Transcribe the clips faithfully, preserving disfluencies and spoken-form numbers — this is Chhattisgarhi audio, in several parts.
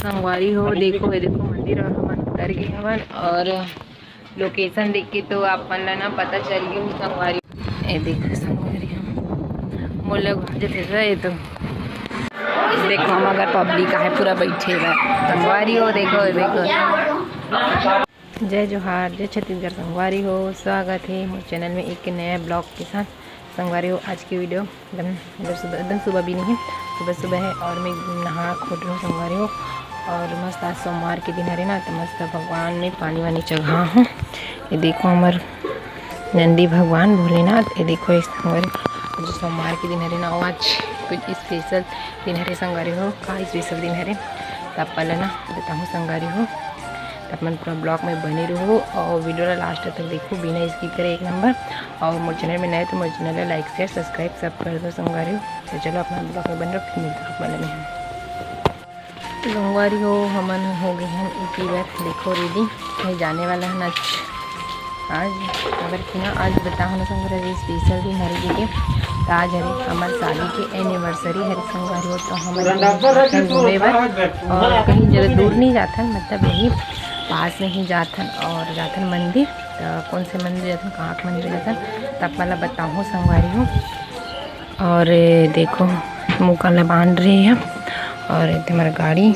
संगवारी हो, देखो, ये देखो मंदिर, और हमन उतर गे हवन और location देख के तो आप मन ला ना पता चल गे होही संगवारी। ये देखो संगवारी हो, मोर लोग जथे ये तो देखो, हम अगर public आहे पूरा बैठे बा संगवारी हो, देखो, ये देखो। जय जोहार, जय छत्तीसगढ़ संगवारी हो, स्वागत है मोर channel में एक नया vlog के साथ। संगवारी हो, आज की video एकदम, मतलब सुबह, एकदम सुबह भी नहीं है, सुबह सुबह है और मैं नहा खोट रही हूँ संगवारी हो। और मस्त आज सोमवार के दिन हरे ना, तो मस्त भगवान में पानी वानी चघा हूँ। ये देखो हमर नंदी भगवान भोलेनाथ, ये देखो इस संगवारी, आज सोमवार के दिन हरे ना, आज कुछ special दिन हरे संगवारी हो। का special दिन हरे, तब पहले ना बताऊँ संगवारी हो। आप मन पूरा vlog में बने रहो और video ला last तक देखो बिना skip करे एक नंबर। और मोर channel में नए तो मोर channel ला like, share, subscribe सब कर दो संगवारी हो। तो चलो अपना vlog में बने रहो, फिर मिलते हैं आप मन ले। तो संगवारी हो, हमन हो गए हैं इसी बार देखो ready, कहीं जाने वाला है ना आज। आज अगर कि ना आज बताओ ना संगवारी, special दिन हरे के, तो आज हरे हमार शादी के anniversary हरे संगवारी हो। तो हमन घूमे बर और कहीं ज़्यादा दूर नहीं जाथन, मतलब यही पास में ही जाथन और जाथन मंदिर। तो कौन से मंदिर जाथन, कहाँ के मंदिर जाथन, तब वाला बताओ संगवारी हो। और ये देखो मुका ला बांध रही है और ये हमारा गाड़ी,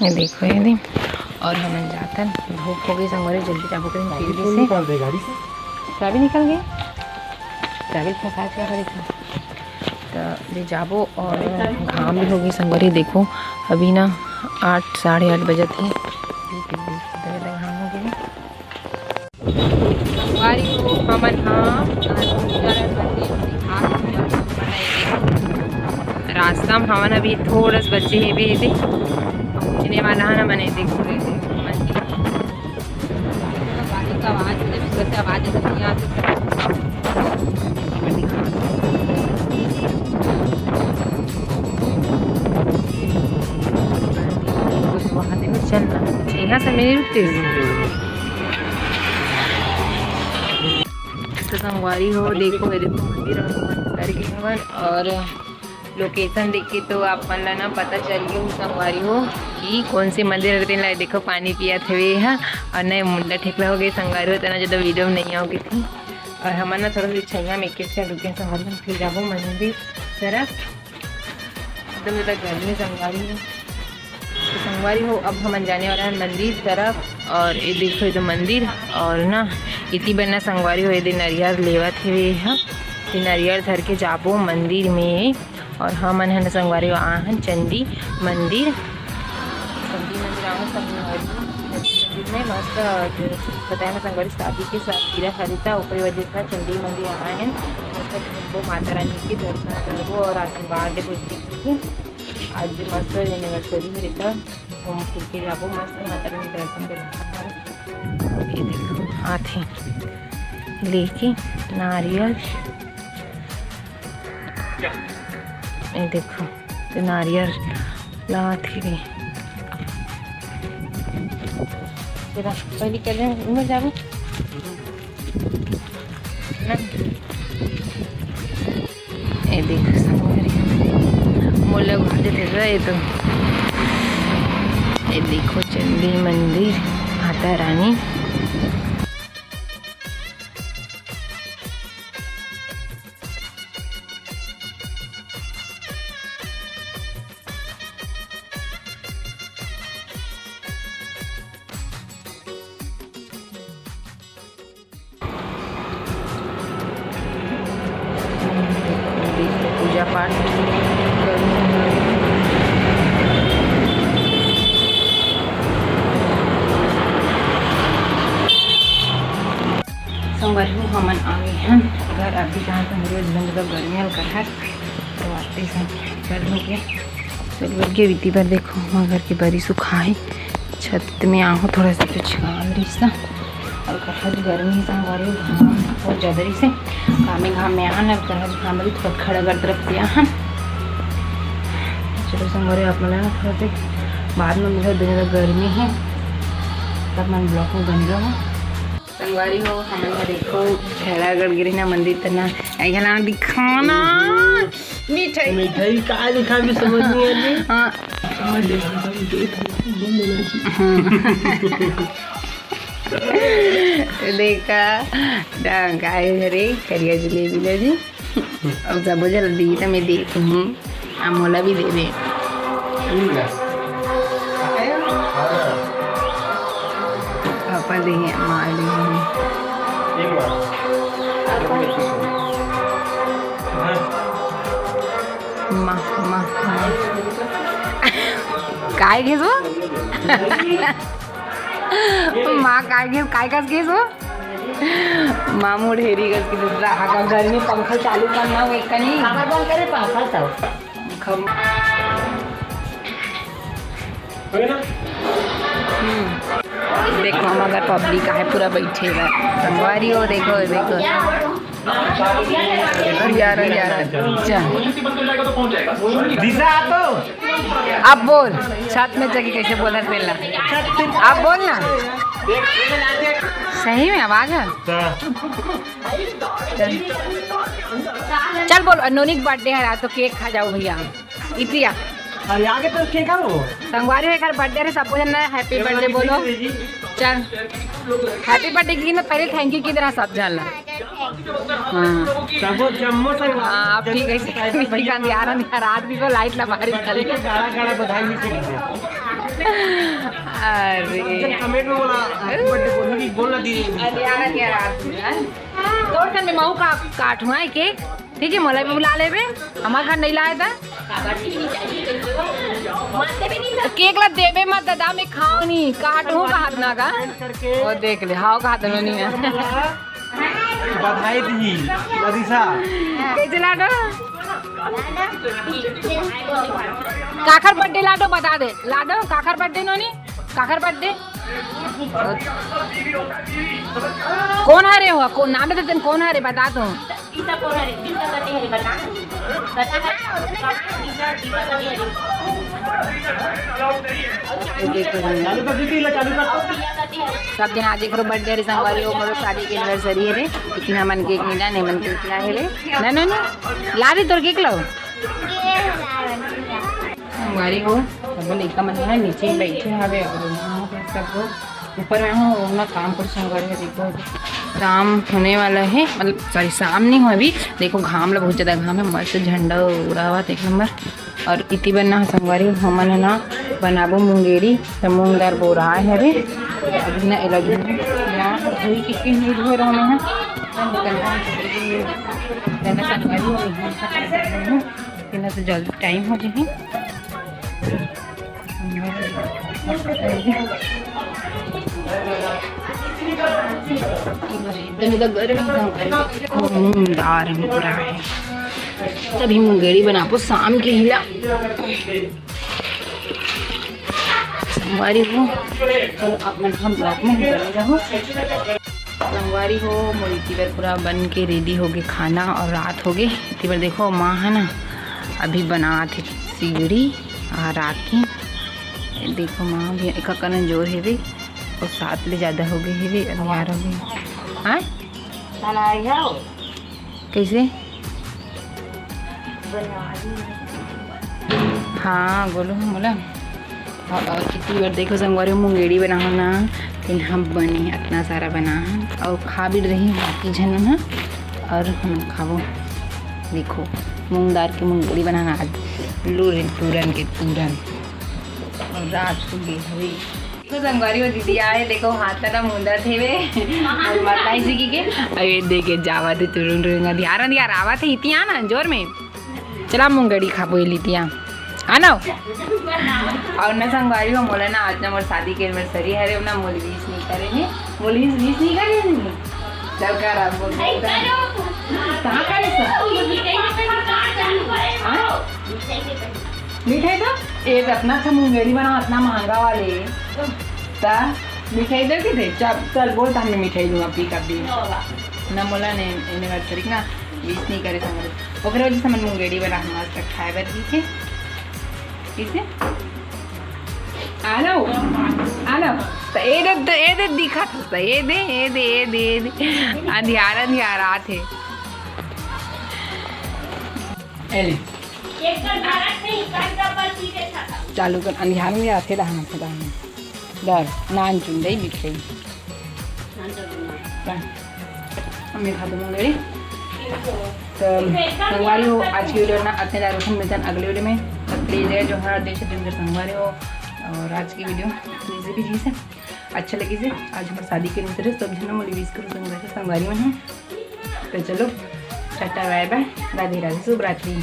ये देखो ये दे। और हमन जाथन, धूप हो गई संगवारी, जल्दी जाबो कहीं जल्दी से। चाबी निकल गई, चाबी फंसा के पड़ी थी। तो ले जाबो और घाम भी हो गई संगवारी, देखो अभी ना आठ, साढ़े आठ बजत है, घाम हो गई। संगवारी हो, हमन ह आज पूजा ला मंदिर से आ चुके हन। रास्ता में हमन अभी थोड़ा सा बचे हे भी, पहुँचने वाला है ना, मने देखो मंदिर। गाड़ी का आवाज, जब इसका से आवाज ऐसा नहीं आती। वहाँ देखो चलना, यहाँ से मेरी रुकती। तो संगवारी हो, देखो, ये देखो मंदिर और हमन उतर गे हवन और location देख के तो आप मन ला ना पता चल गे होही संगवारी हो कि कौन से मंदिर हरे। तेन ला देखो पानी पियत हवे हा और नए मुंडा ठेकला हो गए संगवारी हो, तना ज्यादा video में नहीं आओगे थी। और हमन ना थोड़ा सा छैया में एक एक रुके संगवारी हो, फिर जाबो मंदिर तरफ। एकदम ज्यादा गर्मी संगवारी हो। तो संगवारी हो, अब हमन जाने वाला है मंदिर तरफ। और ये देखो, ये तो मंदिर और ना इति बर ना संगवारी हो, ये दे नरियर लेवत हवे हा। ये नरियर धर के जाबो मंदिर में। और हमन हन संगवारी हो, आ हन चंडी मंदिर। चंडी मंदिर आ हन संगवारी, मंदिर में मस्त बताए ना संगवारी, शादी के सालगिरह हरे ता, ओकरे वजह से चंडी मंदिर आ हन। मस्त वो माता रानी के दर्शन करबो और आशीर्वाद देबो। आज मस्त anniversary हरे ता, घूम फिर के जाबो, मस्त माता रानी दर्शन करबो। ये देखो, आथे लेके नारियल, ये देखो, तो नारियल लात ही गई। तेरा पहली कर रहे हैं, उमर जाबो ना। ये देख संगवारी, मोला घूम देते रहे तो। ये देखो चंडी मंदिर, माता रानी। पूजा पाठ करूँ। संगवारी हो, हमन आ गे हन घर। अभी जहाँ पे हमरे झंड का गर्मी हल कर है, तो आते हैं गर्मी के। चलो, ये बीती बार देखो, हमर घर के बरी सुखाए, छत में आहूँ, थोड़ा सा कुछ काम रहिस ना। और कहा जो गर्मी से हमारे घाम बहुत ज़्यादा रहिस, घामे घाम में आन, और कहा जो घाम में थोड़ा खड़ा कर तरफ से आन। चलो संगवारी, आप मन ला ना थोड़ा से बाद में मिलत, बहुत ज़्यादा गर्मी है, तब मन vlog में बने रहो। संगवारी हो, हमन ला देखो, झगड़ा गड़ गिरे ना मंदिर तना, आई घला दिखाना। मिठाई। मिठाई का लिखा भी समझ नहीं आ रही। हाँ, देखा, देखा, अरे, करिया जलेबी ला जी। अब सबो जल्दी त मैं देखहूँ, आ मोला भी दे दे। पापा दे, माँ दे। माँ, माँ, माँ। काय घेस वो? माँ, काय घेस, काय कस घेस वो? माँ मुढ़ेरी कस के दूसरा, अगर घर में पंखा चालू करना हो, एक कनी। काबर बंद करे पंखा सब? खम-, हम्म। देखो, हम अगर पब्लिक आहे पूरा बैठे हुआ। संगवारी हो, देखो, देखो। जा रहा, जा रहा। चल। दिशा, आ तो। अब बोल, छत में जाके कैसे बोलना तेला? अब बोल ना। सही में आवाज है? हाँ। चल। चल बोल, नोनी के बर्थडे है रात, तो केक खा जाओ भैया। इतिया। अरे आगे तो केक है वो। संगवारी हो, एकर बर्थडे रे, सबको झन हैप्पी बर्थडे बोलो। चल, हैप्पी बर्थडे की ना, पहले थैंक यू की तरह सब झन ला। हाँ। सबो जम्मो संग हाँ, आप ठीक है। भैया, अंधियारा, अंधियारा रात भी को लाइट ला बाहर निकाले। गाड़ा, गाड़ा बधाई नहीं चाहिए। अरे। कमेंट में बोला, हैप्पी बर्थडे बोल, बोल ना दी। अंधियारा, अंधियारा रात में, हाँ? तोर घर में मऊ का काट हुआ है केक? ठीक है, मोला भी बुला लेबे, हमार घर नहीं लाए था। तो केक ला देबे मत दादा, मैं खाओ नहीं, काट हूँ बाहर ना का। वो देख ले, हाव का हाथ में नहीं है। बधाई दी, लदिसा। कैसे लाडो? काखर बर्थडे लाडो, बता दे। लाडो, काखर बर्थडे नोनी? काखर बर्थडे? कौन हरे हुआ? कौन नाम है तेन? कौन हरे? बता तो। चालू कर दीदी, ला चालू कर। सब जन आज एकरो बर्थडे रे संगवारी हो, मोरो शादी के एनिवर्सरी है रे, लेकिन हमन केक नहीं लाने, मन केक लाए है रे। ना, ना, ना, ला रे तोर केक लाओ। संगवारी हो, सब लइका मन ह नीचे ही बैठे हवे, अउ सब ऊपर में हो, ओमा काम कर संगवारी हो। देखो, शाम होने वाला है, मतलब, सॉरी, शाम नहीं हो अभी। देखो, घाम ला, बहुत ज्यादा घाम है, मस्त झंडा उड़ावत एक नंबर। अउ इति बर ना संगवारी, हमन ह ना बनाबो मुंगेरी, त मूंग दार बोराए हवे, अभी ना एला धोई के, नहीं धोए रहो मैं ह। इतना तो जल्दी टाइम हो जाही। मूंग दार बोराए, तभी मुंगेरी बनाबो शाम के हिला। संगवारी हो, चलो आप मन हम ब्लॉग में बने रहो। संगवारी हो, मोर इति बर पूरा बन के रेडी हो गे खाना अउ रात हो गे। इति बर देखो, माँ है ना, अभी बनात हे सिगड़ी आ रात के। देखो, माँ भी एक कन जोर हेवे अउ सात ले ज्यादा हो गे हेवे, अनियार हो गे। हाँ? बनाई हो? कैसे? हाँ, बोलो, हम बोला। अउ, अउ कितनी बार देखो संगवारी, मुंगेड़ी बनाओ ना, लेकिन हम बने इतना सारा बना, अउ खा भी रही बाकी झन ना, अउ हम खाबो। देखो, मूंग दार के मुंगेड़ी बनाना आज, लूर तूरन के तूरन, अउ रात को गे हवे। तो संगवारी, वो दीदी आए, देखो हाथ ला मुंदत हेवे। अउ बताई जी की के, अउ ये देखे जावत हे तुरुन तुरुन, ध्यान दिया रावत हे इतिया ना जोर में। चला मुंगेड़ी खाबो इतिया। आना। अउ ना संगवारी हो, मोला ना आज ना मोर शादी के एनिवर्सरी हरे ना, मोला विश नहीं करे हे। मोला विश नहीं करे हे। चल कर आप बोल। कहाँ करे सर? हाँ? मिठाई तो ए अतना सा मुंगेड़ी बनाओ, अतना महंगा वाले। ता मिठाई दे के दे, चल, चल बोल, त हमने मिठाई दूंगा, पी का पी। ना बोला ने, एनिवर्सरी ना विश नहीं करे संगवारी। ओकरे वजह से मन मुंगेड़ी बना के मस्त खाए बर दी थे। ठीक है? आलो, आलो। त ए दे, ए दे दिखा त ए दे, ए दे, ए दे, ए दे। अंधियार, अंधियार आत हे। ए ले। चालू कर, अंधियार में आथे रहना था। डर नान चुन दई बिखरे। मम्मी खा दूंगा मेरी। तो संगवारी हो, आज की वीडियो ना अतने दारू से मिलते हैं अगले वीडियो में। तब के लिए जय जोहार, जय छत्तीसगढ़ संगवारी हो। और आज की वीडियो इजी भी जी से अच्छा लगी से। आज हमारे शादी के नहीं तरह सब जन मुझे विश करो संगवारी, संगवारी मन है। तो चलो टाटा बाय बाय, राधे राधे, शुभ रात्रि।